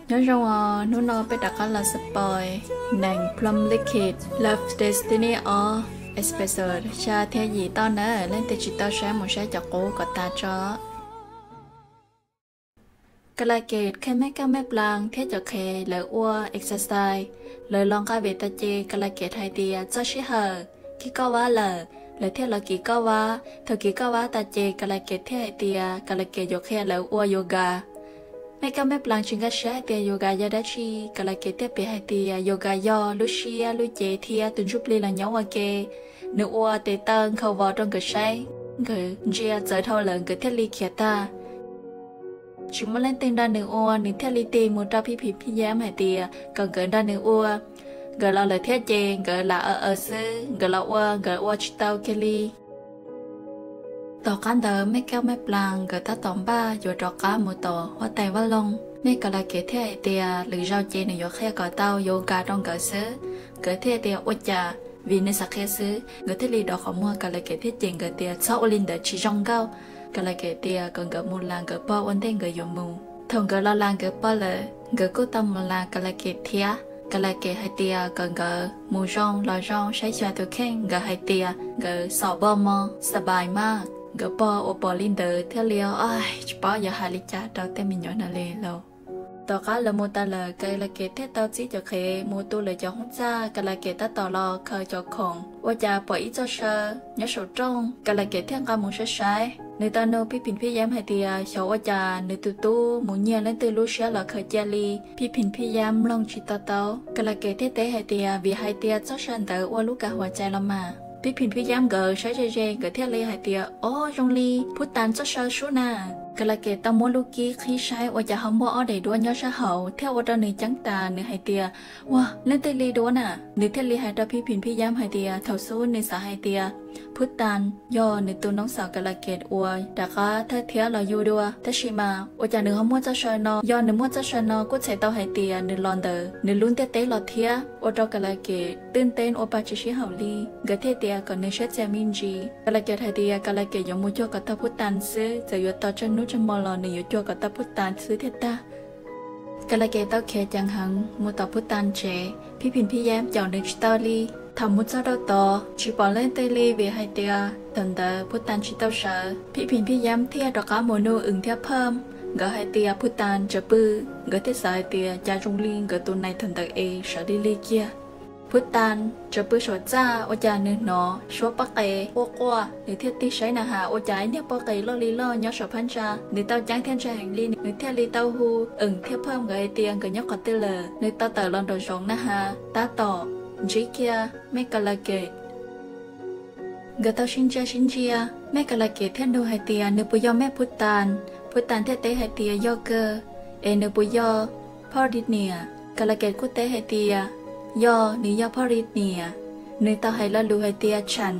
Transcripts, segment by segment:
Nyob zoo os, hnub no peb rov qab los spoil nees Plum Liquid Love Destiny of Episode xya thiab yim toj nawb. Leej twg tsis tau saib mus saib cov qub kom tas tso. Kalaket qhia Mej Kaj Mej Plas thiab cov qhev lawv ua exercise, lawv los nqa vim tas ces Kalaket hais tias txog sij hawm kis koj vab lawm, lawv thiaj los kis koj vab. Thaum kis koj vab tas ces Kalaket thiaj hais tias Kalaket yuav qhia lawv ua yoga. Mej Kaj Mej Plas tsis nkag siab hais tias yoga yog dab tsi, Kalaket thiaj piav hais tias yoga yog lub siab lub cev thiab tus ntsuj plig los nyob ua ke. Nws ua tes taw nkhaus vos rau nkawd saib, nkawd ntsia txawv dhau lawm nkawd thiaj li khiav tag. Tsis muaj leej twg nrog nws ua, nws thiaj li tig mus rau Phij Phim Phij Yam hais tias kom nkawd nrog nws ua. Nkawd los lawm thiab ces nkawd lam aws aws xwb, nkawd los ua nkawd ua tsis tau kiag li. Tom qab ntawd Mej Kaj Mej Plas nkawd tab tom npaj yuav rov qab mus tom huab tais vaj loog, Mej Kalaket thiaj hais tias lwm zaus ces nws yuav qhia kom tau yoga rau nkawd xwb. Nkawd thiaj tias ua cas, vim nws xav qhia xwb, nkawd thiaj li dov qhov muag. Kalaket thiaj cem nkawd tias txhob ua li ntawd tsis zoo nkauj. Kalaket tias kom nkawd mus las nkawd pog ua ntej nkawd yuav mus. Thaum nkawd los las nkawd pog lawm nkawd kuj tau mus las Kalaket thiab. Kalaket hais tias kom nkawd mus zoo los zoo saib xyuas tus kheej, nkawd hais tias nkawd xom bo mos xab pais maj. Nkawd pog ua pom li ntawd thiaj li, o, tsis paub yuav hais li cas rau tej me nyuam no li lauj. Tom qab lawv mus tas lawm Kalaket thiaj tau txib cov qhev mus tu lawv cov hoob txaj. Kalaket tab tom los khaws cov khoom ua cas pom ib txoj saw nyob saum rooj, Kalaket thiaj nqa mus saib saib. Nws tau nug Phij Phim Phij Yam hais tias xyov ua cas nws tus tub mus nyiag leej twg lub siab los khaws cia li. Phij Phim Phij Yam mloog tsis to taub, Kalaket thiaj teb hais tias vim hais tias txoj saw ntawd ua lub kav huam cai los mas. Phij Phim Phij Yam nkawd saib ze ze nkawd thiaj li hais tias o, zoo li Phub Tas txoj saw sub na. Kalaket tau muab lub kib qhib saib ua cas ho muaj ob daim duab nyob sab hauv thiab ua rau nws ceeb tas, nws hais tias ua leej twg li duab na. Nws thiaj li hais rau Phij Phim Phij Yam hais tias thaum xub nws xav hais tias Phub Tas yog nws tus noov xaum Kalaket uas rov qab thawj thiab los yug dua, tab sis mas ua cas nws ho muaj txoj saw no. Yog nws muaj txoj saw no kuj txhais tau hais tias nws los ntawm nws lub ntiaj teb los thiab, ua rau Kalaket twb ntev ua pa tsis sib haum li. Nkawd thiaj tias kom nws siab txias me ntsis. Kalaket hais tias Kalaket yuav mus cuag kom tau Phub Tas xwb, txawm yuav tos tsawg hnub tsawg hmo los nws yuav cuag kom tau Phub Tas xwb thiaj tag. Kalaket tau khiav ceev heev mus tom Phub Tas tsev, Phij Phim Phij Yam caum nws tsis tau li. Thaum mus txog rau tod tsis pom leej twg li vim hais tias thaum ntawd Phub Tas tsis tau sawv. Phij Phim Phij Yam thiaj rov qab mus nug Wm thiab Phaj, nkawd hais tias Phub Tas tseem pw. Nkawd thiaj xav hais tias cas zoo li nkawd tus nais thaum ntawd es sawv lig lig kiag. Phub Tas tseem pw saum txaj, ua cas nws hnov suab pob qa quaj quaj, nws thiaj tig saib na has ua cas ib niag pob qa loj li loj nyob saum phab ntsa. Nws tau ceeb thiab ntshai heev li, nws thiaj li tau hu Wm thiab Phaj nkawd hais tias nkawd nyob qhov twg lawm. Nws tau tawm los nraum zoov na has tab tom ntsib kiag Mej Kalaket. Nkawd tau sib ntsia sib ntsia, Mej Kalaket thiaj nug hais tias nws puas yog Mej Phub Tas. Phub Tas thiaj teb hais tias yog kawg, es nws puas yog Phaj Ris niam? Kalaket kuj teb hais tias yog, nws yog Phaj Ris niam. Nws tau hais lo lus hais tias tshav,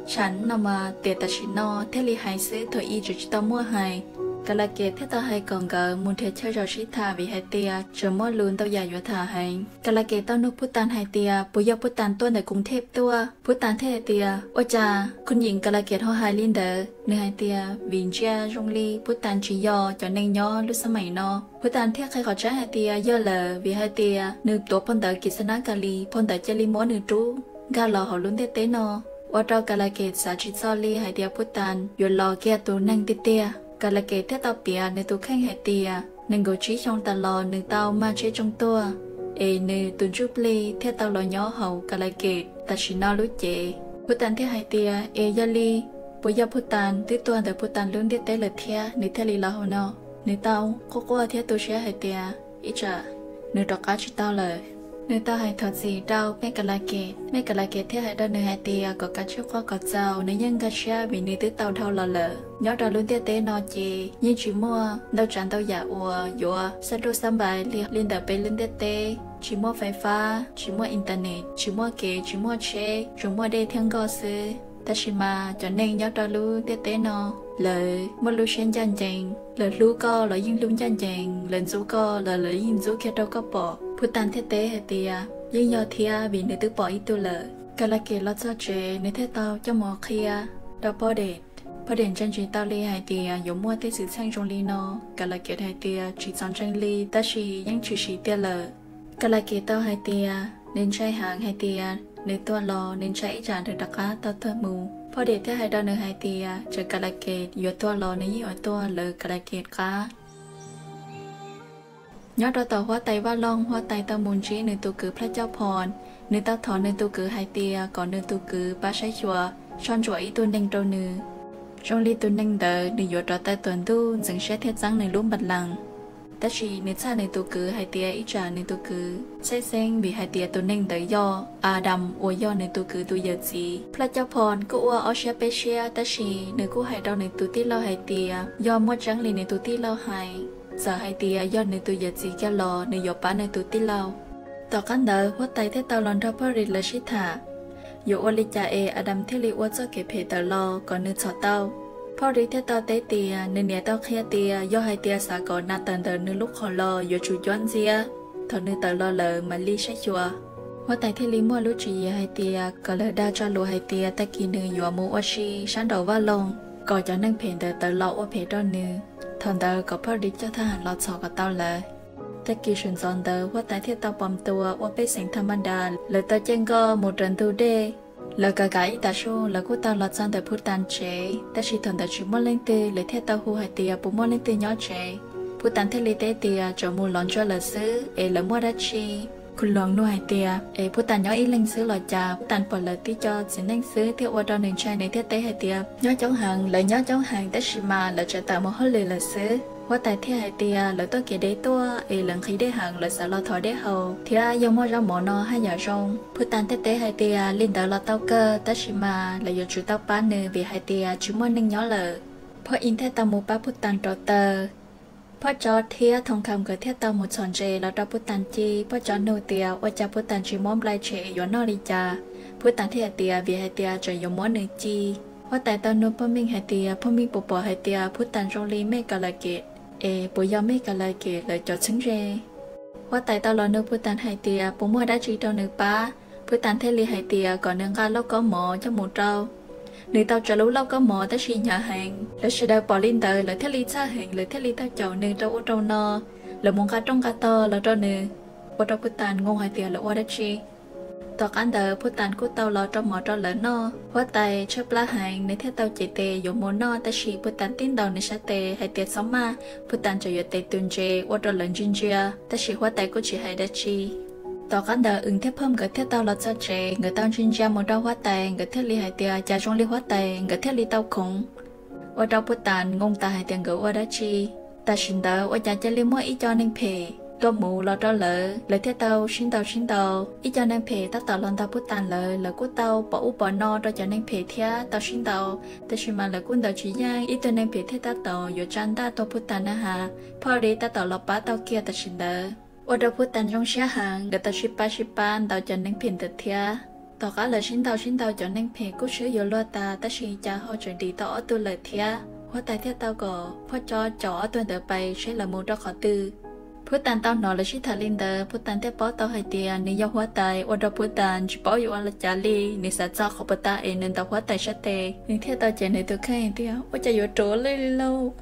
tshav no mas tiam tam sim no thiaj li hais xwb, thaum ub tseem tsis tau muaj hais. Kalaket thiaj tau hais kom nkawd mus nrhiav chaw zaum sib tham vim hais tias tseem muaj lus ntau yam yuav tham heev. Kalaket tau nug Phub Tas hais tias puas yog Phub Tas tuaj ntawm Koos Thej tuaj. Phub Tas thiaj hais tias ua cas Khun Yim Kalaket ho hais li ntawd? Nws hais tias vim ntsia zoo li Phub Tas tsis yog cov neeg nyob lub xab maim no. Phub Tas thiaj qhia qhov tseeb hais tias yog lawm, vim hais tias nws tuav phau ntawv Kis Xas Nas Kas Lis, phau ntawv cia li muab nws rub nkag los hauv lub ntiaj teb no, ua rau Kalaket xav tsis txog li hais tias Phub Tas yuav los kiag tus neeg tiag tiag. Kalaket thiaj tau piav nws tus kheej hais tias nees nkaum tsib xyoo tas los nws tau mag tsheb tsoo tuag, es nws tus ntsuj plig thiaj tau los nyob hauv Kalaket tam sim no lub cev. Phub Tas thiaj hais tias es yog li puas yog Phub Tas twb tuag ntawm Phub Tas lub ntiaj teb lawm thiab nws thiaj li los hauv no? Nws tau quaj quaj thiab tu siab hais tias ib tsam nws rov qab tsis tau lawm. Nws tau hais thov txim rau Mej Kalaket, Mej Kalaket thiaj hais rau nws hais tias kom kav tsij quaj kom txaus, nws yeej nkag siab vim nws twb tau dhau los lawm. Nyob rau lub ntiaj teb no ces yeej tsis muaj ntau tsav ntau yam uas yuav xab nruj xab npais li, li ntawm peb lub ntiaj teb, tsis muaj fais fab, tsis muaj internet, tsis muaj kev, tsis muaj tsheb, tsuas muaj dej thiab nkoj xwb. Tab sis mas cov neeg nyob rau lub ntiaj teb no, lawv muaj lub siab ncaj ncees, lawv hlub koj los yeej hlub ncaj ncees, lawv ntxub koj los lawv yeej ntxub kiag rau koj pom. Phub Tas thiaj teb hais tias yeej yog thiab vim nws twb pom ib tug lawm. Kalaket los txog tsev nws thiaj tau coj mus qhia rau poj Dej. Poj Dim ntshai ntshai tau li hais tias yuav muaj tej xwm txheej zoo li no. Kalakes hais tias tsis txaus ntseeg li, tab sis yeej tshwm sim tiag lawm. Kalakes tau hais tias nws ntshai heev hais tias nws tuag los nws ntshai ib tsam nws rov qab tau tuag mus. Poj Dim thiaj hais rau nws hais tias txawm Kalakes yuav tuag los nws yeej yuav tuag lawv Kalakes qab. Nyob rau tom huab tais vaj loog, huab tais tau mus ntsib nws tus kwv Plab Coj Phos. Nws tau thov nws tus kwv hais tias kom nws tus kwv pab saib xyuas soj ntsuam ib tug neeg rau nws, zoo li tus neeg ntawd nws yuav rov tawm tuam ntuj ntxeev siab thiab txeeb nws lub npas las. Tab sis nws txhawj nws tus kwv hais tias ib tsam nws tus kwv txhawj xeeb vim hais tias tus neeg ntawd yog Adam uas yog nws tus kwv tus yawm txiv. Plab Coj Phos kuj ua ob siab peb siab, tab sis nws kuj hais rau nws tus tij laug hais tias yog muaj tseeb li nws tus tij laug hais, txawm hais tias yog nws tus yawm txiv kiag los nws yuav pab nws tus tij laug. Tom qab ntawd huab tais thiaj tau los nrog Poj Dim lawv sib tham yuav ua li cas es Adam thiaj li ua txoj kev phem tawm los kom nws txhom tau. Poj Dim thiaj tau teb tias nws niam tau qhia tias yog hais tias xav kom Nathan tawm ntawm nws lub qhov los yuav tsum cuab ntxiab, thaum nws tawm los lawm mam li saib xyuas. Huab tais thiaj li muaj lub tswv yim hais tias kom lawv dag tso lus hais tias tag kis nws yuav mus ua si sab nraum vaj loog kom cov neeg phem ntawd tawm los ua phem rau nws, thaum ntawd kom Poj Dim coj thab ham los txhom kom tau lawv. Tag kis sawv ntxov ntawd huab tais thiaj tau pom tua ua pej xeem tham ma das, lawv tau caij nkoj mus raws ntug dej. Lawv kav kav ib tav su lawv kuj tau los txog ntawm Phub Tas tsev, tab sis thaum ntawd tsis muaj leej twg, lawv thiaj tau hu hais tias puas muaj leej twg nyob tsev. Phub Tas thiaj li teb tias tsuas mus lov ntsuag lawm xwb es lawv muaj dab tsi. Khun Loos nug hais tias es Phub Tas nyob ib leeg xwb los cas? Phub Tas pom lawv tib co txiv neej xwb thiaj ua rau nws ntshai, nws thiaj teb hais tias nyob coob heev, lawv nyob coob heev tab sis mas lawv tseem tawm mus hauj lwm lawm xwb. Huab tais thiaj hais tias lawv tuaj kev deb tuaj es lawv nqhis dej heev, lawv xav los thov dej haus thiab yog muaj zaub mov no haj yam zoo. Phub Tas thiaj teb hais tias li ntawd los tau kawg, tab sis mas lawv yuav tsum tau pab nws vim hais tias tsis muaj neeg nyob lawm. Phoj Ib thiaj tau mus pab Phub Tas rauv taws. Phoj Tso thiab Thoos Kham nkawd thiaj tau mus txhom ntses los rau Phub Tas ci. Phoj Tso nug tias ua cas Phub Tas tsis muab nplai tshem yuav noj li cas? Phub Tas thiaj hais tias vim hais tias tseem yuav muab nws ci. Huab tais tau nug Phoj Meej hais tias Phoj Meej puas pom hais tias Phub Tas zoo li mej Kas Las Kes, es puas yog mej Kas Las Kes lawv cov txheeb ze? Huab tais tau los nug Phub Tas hais tias puas muaj dab tsi rau nws pab. Phub Tas thiaj li hais tias kom nws nqa lauj kaub mov coj mus rau. Nws tau tsav lub lauj kaub mov tab sis hnyav heev, lawv sawv daws pom li ntawd lawv thiaj li txhawj heev, lawv thiaj li tau caum nws rau ub rau no, lawv mus nqa rooj nqa tog los rau nws, ua rau Phub Tas ngoo hais tias lawv ua dab tsi. Tom qab ntawd Phub Tas kuj tau los rau mov rau lawv noj. Huab tais tshaib plab heev, nws thiaj tau cev tes yuav mus noj, tab sis Phub Tas tib ntaus nws sab tes hais tias txhob maj, Phub Tas tseem yuav tes tus ntses ua rau lawv ntsia ntsia, tab sis huab tais kuj tsis hais dab tsi. Tom qab ntawd Wm thiab Phoj nkawd thiaj tau los txog tsev, nkawd tau ntsia ntsia mus rau huab tais, nkawd thiaj li hais tias cas zoo li huab tais nkawd thiaj li tau khoov, ua rau Phub Tas ngoo tas hais tias nkawd ua dab tsi. Tam sim ntawd ua cas cia li muaj ib co neeg phem tuaj mus los rau lawv, lawv thiaj tau sib ntaus sib ntaus. Ib co neeg phem tab tom los ntaus Phub Tas lawv, lawv kuj tau pov ub pov no rau cov neeg phem thiab tau sib ntaus, tab sis mas lawv kuj ntaus tsis yeej. Ib tug neeg phem thiaj tab tom yuav tsa ntaj tua Phub Tas na has, Phoj Lis tab tom los pab tau kiag tam sim ntawd, ua rau Phub Tas zoo siab heev, nkawd tau sib pab sib pab ntaus cov neeg phem ntawd thiab. Tom qab lawv sib ntaus sib ntaus cov neeg phem kuj swb yuav luag tas, tab sis cas ho tseem dim tau ob tug lawm thiab. Huab tais thiaj tau kom Phoj Tso caum ob tug ntawd pais seb lawv mus rau qhov twg. Phub Tas tau hnov lawv sib tham li ntawd, Phub Tas thiaj paub tau hais tias nws yog huab tais, ua rau Phub Tas tsis paub yuav ua li cas li, nws xav txog qhov puas tas es nws ntaus huab tais sab tes, nws thiaj tau cev nws tus kheej tias ua cas yuav ruam li lauj.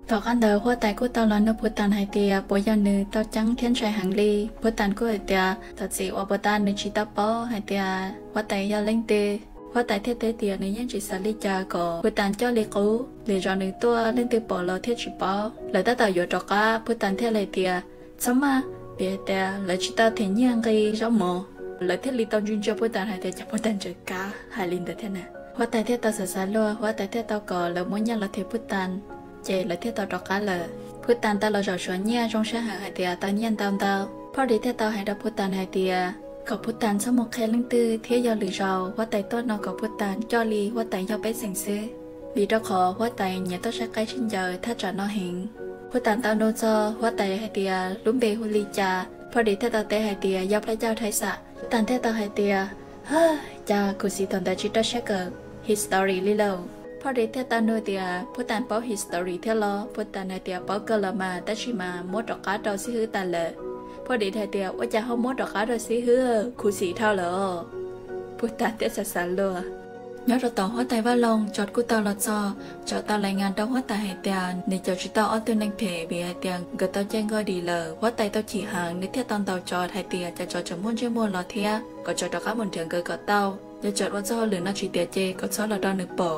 Tom qab ntawd huab tais kuj tau los nug Phub Tas hais tias puas yog nws tau ceeb thiab ntshai heev li. Phub Tas kuj hais tias thov txim uas puas tas nws tsis tau paub hais tias huab tais yog leej twg. Huab tais thiaj teb tias nws yeej tsis xav li cas kom Phub Tas coj li qub, lwm zaus nws tuaj leej twg pom los thiaj tsis paub. Lawv tab tom yuav rov qab, Phub Tas thiaj li hais tias txhob maj, vim hais tias lawv tsis tau them nyiaj nqi zaub mov, lawv thiaj li tau ntsia ntsia Phub Tas hais tias cas Phub Tas ntseem kav hais li ntawd thiab na. Huab tais thiaj tau xav xav luag, huab tais thiaj tau kom lawv muab nyiaj los them Phub Tas, ces lawv thiaj tau rov qab lawm. Phub Tas tau los zaum suav nyiaj zoo siab heev hais tias tau nyiaj ntau ntau. Phoj Lis thiaj tau hais rau Phub Tas hais tias kom Phub Tas txhob mus qhia leej twg thiab yog lwm zaus huab tais tuaj no kom Phub Tas coj li huab tais yog pej xeem xwb, vim rau qhov huab tais nyiam tuaj saib qaib sib ncaws thaj tsam no heev. Phub Tas tau nug txog huab tais hais tias lub npe hu li cas, Phoj Lis thiaj tau teb hais tias yog Plab Caj Thaib Xam. Phub Tas thiaj tau hais tias cas khuv xim thaum ntawd tsis rau siab kawm history li lauj. Phoj Lis thiaj tau nug tias Phub Tas paub history thiab los? Phub Tas hais tias paub kawg los mas, tab sis mas muab rov qab rau xib hwb tas lawm. Phoj Lis hais tias ua cas ho muab rov qab rau xib hwb, khuv xim dhau lawm os. Phub Tas thiaj xav xav luag, Nyob rau tom huab tais vaj loog, George kuj tau los txog. George tau lais ngas rau huab tais hais tias nws cawm tsis tau ob tug neeg phem vim hais tias nkawd tau caij nkoj dim lawm. Huab tais tau chim heev, nws thiaj tau ntaus George hais tias cas George tseem muaj ntsej muag los thiab, kom George rov qab mus nrhiav nkawd kom tau. Yog George ua txoj hauj lwm no tsis tiav ces kom txhob los rau nws pom.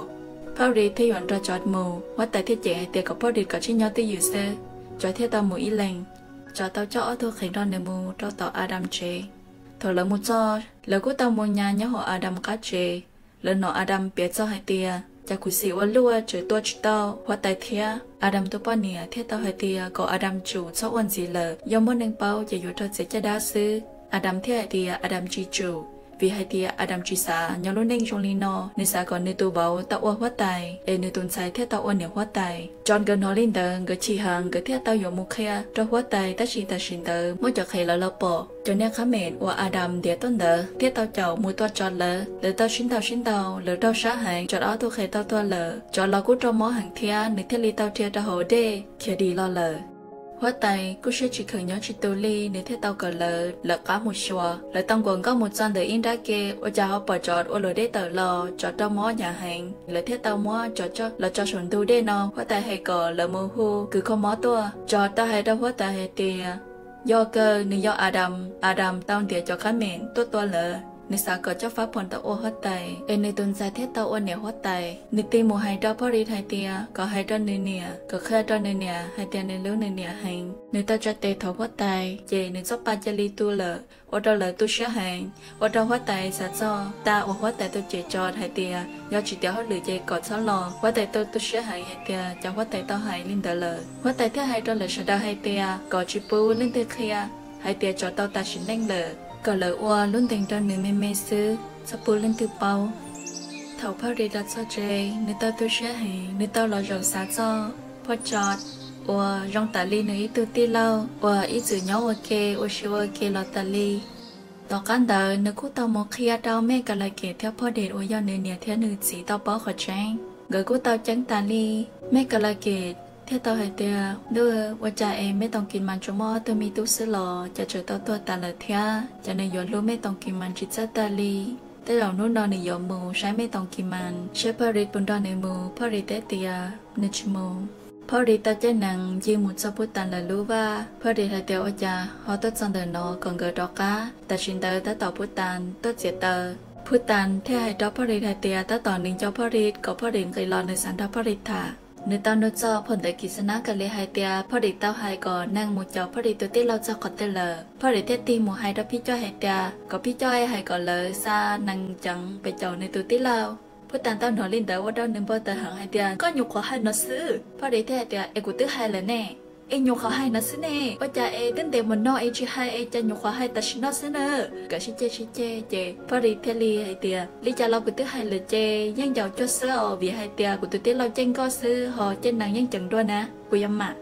Phauj Ris thiaj yuav nrog George mus, huab tais thiaj cem hais tias kom Phauj Ris kom tsis nyob twj ywm xwb. George thiaj tau mus ib leeg. George tau coj ob tug qhev nrog nws mus rau tom Adam tsev. Thaum lawv mus txog, lawv kuj tau mus nyas nyob hauv Adam qab tsev. Lawv hnov Adam piav txog hais tias cas khuv xim ua luaj tseem tua tsis tau huab tais thiab. Adam tus poj niam thiaj tau hais tias kom Adam tsum txhob ua ntxiv lawm, yog muaj neeg paub ces yuav raug txiav caj dab xwb. Adam thiaj hais tias Adam tsis tsum, vim hais tias Adam tsis xav nyob lub neej zoo li no, nws xav kom nws tus vauv tau ua huab tais es nws tus ntxhais thiaj tau ua niam huab tais. George nkawd hnov li ntawd nkawd chim heev, nkawd thiaj tau yuav mus qhia rau huab tais, tab sis tam sim ntawd muaj cov qhev lawv los pom cov niag qhab mem uas Adam ntiav tuaj ntawd thiaj tau caum mus tua George lawv. Lawv tau sib ntaus sib ntaus, lawv raug sab heev, George ob tug qhev tau tuag lawm. George los kuj raug mob heev thiab, nws thiaj li tau dhia rau hauv dej khiav dim los lawm. Huab tais kuj siab tsis kheev nyob tsis tu li, nws thiaj tau kom lawv lawv qab mus xyuas. Lawv tau nquas nkauj mus txog ntawm ib nrab ke, ua cas ho pom George ua luam dej tawm los, George raug mob hnyav heev. Lawv thiaj tau muab George coj los tso saum ntug dej no. Huab tais hais kom lawv mus hu kws kho mob tuaj. George tau hais rau huab tais hais tias yog kawg, nws yog Adam. Adam tau ntiav cov qhab mem tuaj tua lawv, nws xav kom coj fab phom tau ua huab tais es nws tus ntxhais thiaj tau ua niam huab tais. Nws tig mus hais rau Phauj Ris hais tias kom hais rau nws niam, kom qhia rau nws niam hais tias nws hlub nws niam heev. Nws tau tsa tes thov huab tais ces nws txoj pa cia li tu lawm, ua rau lawv tu siab heev, ua rau huab tais xav txog tas uas huab tais tau cem George hais tias yog tsis tiav hauj lwm ces kom txhob los. Huab tais tau tu siab heev hais tias cas huab tais tau hais li ntawd lawm. Huab tais thiaj hais rau lawv sawv daws hais tias kom tsis pub leej twg qhia hais tias George tau tas sim neej lawm, kom lawv ua lub ntees rau nws me me xwb, txhob pub leej twg paub. Thaum Phauj Ris los txog tsev, nws tau tu siab heev, nws tau los zaum xav txog Phauj George uas zoo tas li nws ib tug tij laug uas ib txwm nyob ua ke ua si ua ke los tas li. Tom qab ntawd nws kuj tau mus qhia rau Mej Kas Las Kes thiab Phauj Ris uas yog nws niam thiab nws txiv tau paub qhov tseeb. Nkawd kuj tau ceeb tas li. Mej Kas Las Kes thiaj tau hais tias, Ntuj, ua cas es Mej Toos Kis Mas tsuas muaj ob tug me tub xwb los cas tseem tau tuag tas lawm thiab? Cas nws yuav hlub Mej Toos Kis Mas tsis txawj tag li? Tej zaum hnub no nws yuav mus saib Mej Toos Kis Mas seb Phauj Ris puas nrog nws mus. Phauj Ris teb tias nws tsis mus. Phauj Ris tau caij nees ncig mus txog Phub Tas lawv lub vaj. Phauj Ris hais tias ua cas ho tuaj txog ntawm no, kom nkawd rov qab. Tam sim ntawd tab tom Phub Tas tuaj txiav taws. Phub Tas thiaj hais rau Phauj Ris hais tias tab tom nws nco Phauj Ris, kom Phauj Ris nqis los nws xav nrog Phauj Ris tham. Nws tau nug txog phau ntawv Kis Xas Nas Kas Lis hais tias Phauj Ris tau hais kom neeg mus caum Phauj Ris tus tij laug txog qhov twg lawm. Phauj Ris thiaj tig mus hais rau Phij Coj hais tias kom Phij Coj hais kom lawv xa nees ceev pes caum nws tus tij laug. Phub Tas tau hnov li ntawd ua rau nws npau taws heev hais tias koj nyuam qhuav hais no xwb. Phauj Ris thiaj hais tias es kuv twb hais lawm ne, es nyuam qhuav hais no xwb ne, ua cas es twb ntev mus no es tsis hais es cas nyuam qhuav hais tam sim no xwb na. Nkawd sib ceg sib ceg ces Phauj Ris thiaj li hais tias li cas los kuv twb hais lawm ces yeej yaum cuag xwb os, vim hais tias kuv tus tij laug caij nkoj xwb ho caij nees yeej ceev dua na, kuv yuav mam.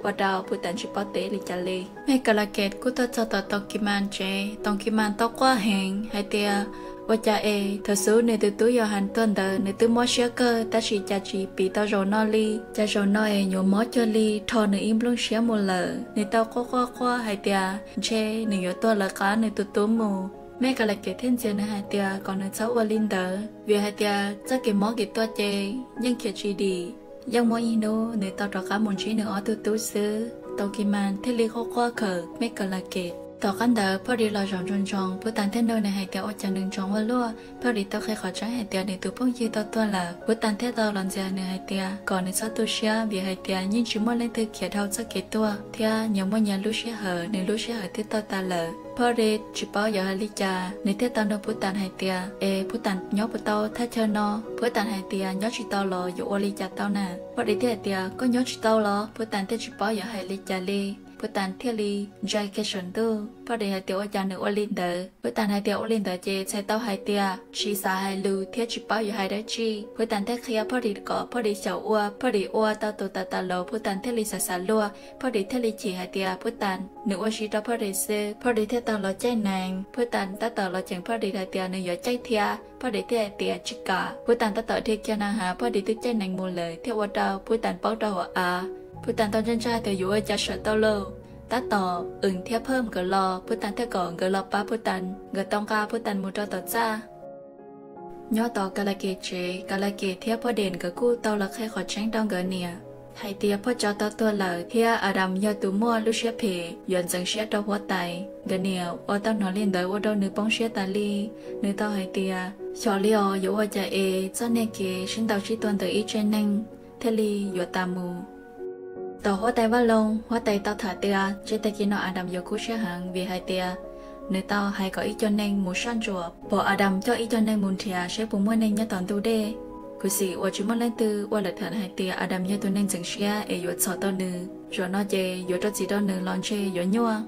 Ua rau Phub Tas tsis paub teb li cas li. Mej Kas Las Kes kuj tuaj txog tom Toos Kis Mas tsev. Toos Kis Mas tau quaj heev hais tias ua cas es thaum xub nws tus tub Yauhas tuag ntawd nws twb mob siab kawg tab sis cas tsis piv tau zaum no li, cas zaum no es yuav mob cuag li rho nws ib nplooj siab mus lawm. Nws tau quaj quaj quaj hais tias ntshe nws yuav tuag lawv qab nws tus tub mus. Mej Kas Las Kes thiaj ntxias nws hais tias kom nws txhob ua li ntawd, vim hais tias txoj kev mob kev tuag ces yeej khiav tsis dim, yeej muaj ib hnub nws tau rov qab mus ntsib nws ob tug tub xwb. Toos Kis Mas thiaj li quaj quaj khawm Mej Kas Las Kes. Tom qab ntawd Phauj Ris los zaum ntsoov ntsoov, Phub Tas thiaj nug nws hais tias ua cas nws ntsoov ua luaj. Phauj Ris tau qhia qhov tseeb hais tias nws tus phooj ywg tau tuag lawm. Phub Tas thiaj tau los ntxias nws hais tias kom nws txhob tu siab vim hais tias yeej tsis muaj leej twg khiav dhau txoj kev tuag thiab nyias muaj nyias lub sij hawm, nws lub sij hawm twb tau tas lawm. Phauj Ris tsis paub yuav hais li cas, nws thiaj tau nug Phub Tas hais tias es Phub Tas nyob puas tau thaj chaw no? Phub Tas hais tias nyob tsis tau los yuav ua li cas tau na? Phauj Ris thiaj hais tias koj nyob tsis tau los? Phub Tas thiaj tsis paub yuav hais li cas li. Phub Tas thiaj li ntsais kiag saum ntuj. Phauj Ris hais tias ua cas nws ua li ntawd? Phub Tas hais tias ua li ntawd ces txhais tau hais tias tsis xav hais lus thiab tsis paub yuav hais dab tsi. Phub Tas thiaj qhia Phauj Ris kom Phauj Ris xyaum ua, Phauj Ris ua tau tus tas tas los Phub Tas thiaj li xav xav luag. Phauj Ris thiaj li chim hais tias Phub Tas nws ua si rau Phauj Ris xwb. Phauj Ris thiaj tau los caij nees, Phub Tas tab tom los ceem Phauj Ris hais tias nws yuav caij thiab. Phauj Ris thiaj hais tias tsis kam. Phub Tas tab tom dhia kiag na has Phauj Ris twb caij nees mus lawm thiaj ua rau Phub Tas paub rau hauv av. Phub Tas tau ntsaj ntsaj tias yuav ua cas sawm tau lauj. Tab tom Wm thiab Phawj nkawd los, Phub Tas thiaj kom nkawd los pab Phub Tas, nkawd tau nqa Phub Tas mus rau tom txaj. Nyob tom Kalake tsev, Kalake thiab Phoj Des nkawd kuj tau los qhia qhov tseeb rau nkawd niam hais tias Phoj Cov tau tuag lawm thiab Adam yog tus muaj lub siab phem yuav ntxeev siab rau Huab Tais. Nkawd niam uas tau hnov li ntawd ua rau nws poob siab tas li. Nws tau hais tias xyov li os, yuav ua cas es txoj niag kev sib ntaus sib tua ntawm ib tsev neeg thiaj li yuav tas mus. Tom Huab Tais vaj loog, Huab Tais tau tham tias ntshe tag kis no Adam yuav kub siab heev vim hais tias nws tau hais kom ib co neeg mus soj ntsuam pom Adam coj ib co neeg mus nrhiav saib puas muaj neeg nyob tom ntug dej. Kuv xim uas tsis muaj leej twg ua lawm tham hais tias Adam yog tus neeg ntxeev siab es yuav txhom tau nws, zaum no ces yuav rau txim rau nws los ntshe yuav nyuaj.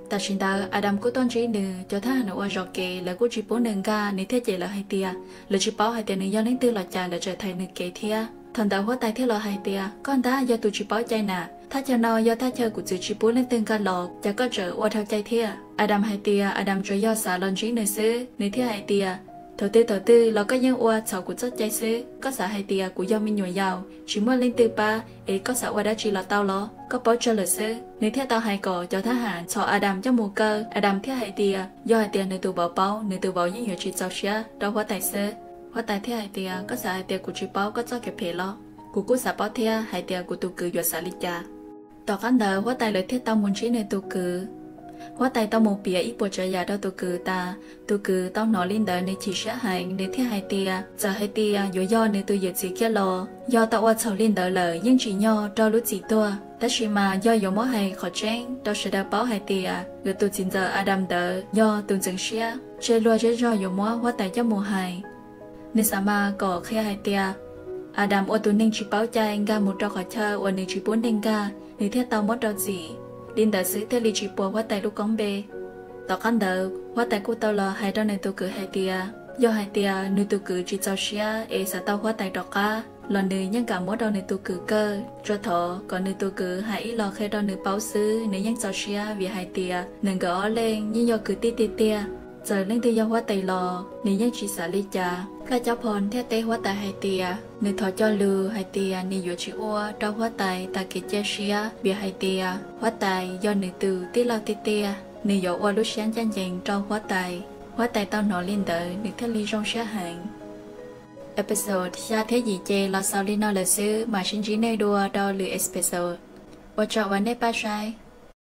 Tam sim ntawd Adam kuj tuaj ntsib nws, cov thab ham uas zov kev lawv kuj tsis pub nws nkag, nws thiaj cem lawv hais tias lawv tsis paub hais tias nws yog leej twg los cas lawv tseem thaiv nws kev thiab. Thaum ntawd Huab Tais thiaj los hais tias koj ntab yog tus tsis paub cai na, thaj chaw no yog thaj chaw kuv txwv tsis pub leej twg nkag los, cas koj tseem ua dhau cai thiab? Adam hais tias Adam tsuas yog xav los ntsib nws xwb. Nws thiaj hais tias thaum twg thaum twg los koj yeej ua txhaum kuv txoj cai xwb. Koj xav hais tias kuv yog me nyuam yaus tsis muaj leej twg pab es koj xav ua dab tsi los tau los? Koj paub tsawg lawm xwb. Nws thiaj tau hais kom cov thab ham txhom Adam coj mus kaw. Adam thiaj hais tias yog hais tias nws tus vauv paub, nws tus vauv yeej yuav tsis txaus siab rau Huab Tais xwb. Huab Tais thiaj hais tias koj xav hais tias kuv tsis paub koj txoj kev phem los? Kuv kuj xav paub thiab hais tias kuv tus kwv yuav xav li cas. Tom qab ntawd Huab Tais lawv thiaj tau mus ntsib nws tus kwv. Huab Tais tau mus piav ib puas tsav yam rau tus kwv tas, tus kwv tau hnov li ntawd nws chim siab heev, nws thiaj hais tias txawm hais tias yuav yog nws tus yawm txiv kiag los, yog tau ua txhaum li ntawd lawm yeej tsim nyog rau lub txim tuag, tab sis mas yog yuav muab hais qhov tseeb rau sawv daws paub hais tias nkawd tus txiv ntxawm Adam ntawd yog tus ntxeev siab, ntshe luag zej zog yuav muab Huab Tais coj mus hais. Nws xav mas kom qhia hais tias Adam ua tus neeg tsis paub cai nkag mus rau qhov chaw uas nws tsis pub neeg nkag, nws thiaj tau muab rau txim. Li ntawd xwb thiaj li tsis puas Huab Tais lub koob npe. Tom qab ntawd Huab Tais kuj tau los hais rau nws tus kwv hais tias yog hais tias nws tus kwv tsis txaus siab es xav tau Huab Tais rov qab los nws yeej kam muab rau nws tus kwv kaw, tsuas thov kom nws tus kwv hais ib los qhia rau nws paub xwb, nws yeej txaus siab vim hais tias nws nkawd ob leeg yeej yog kwv tij tiag tiag. Txawm leej twg yog Huab Tais los nws yeej tsis xav li cas. Laj Cob Phos thiaj teb Huab Tais hais tias nws thov cog lus hais tias nws yuav tsis ua rau Huab Tais tag kev cia siab vim hais tias Huab Tais yog nws tus tij laug tiag tiag, nws yuav ua lub siab ncaj ncees rau Huab Tais. Huab Tais tau hnov li ntawd nws thiaj li zoo siab heev. Episode xya thiab yim ces los xaus li no lawm xwb, mam sib ntsib nej dua rau lwm episode. Ua tsaug uas nej pab saib.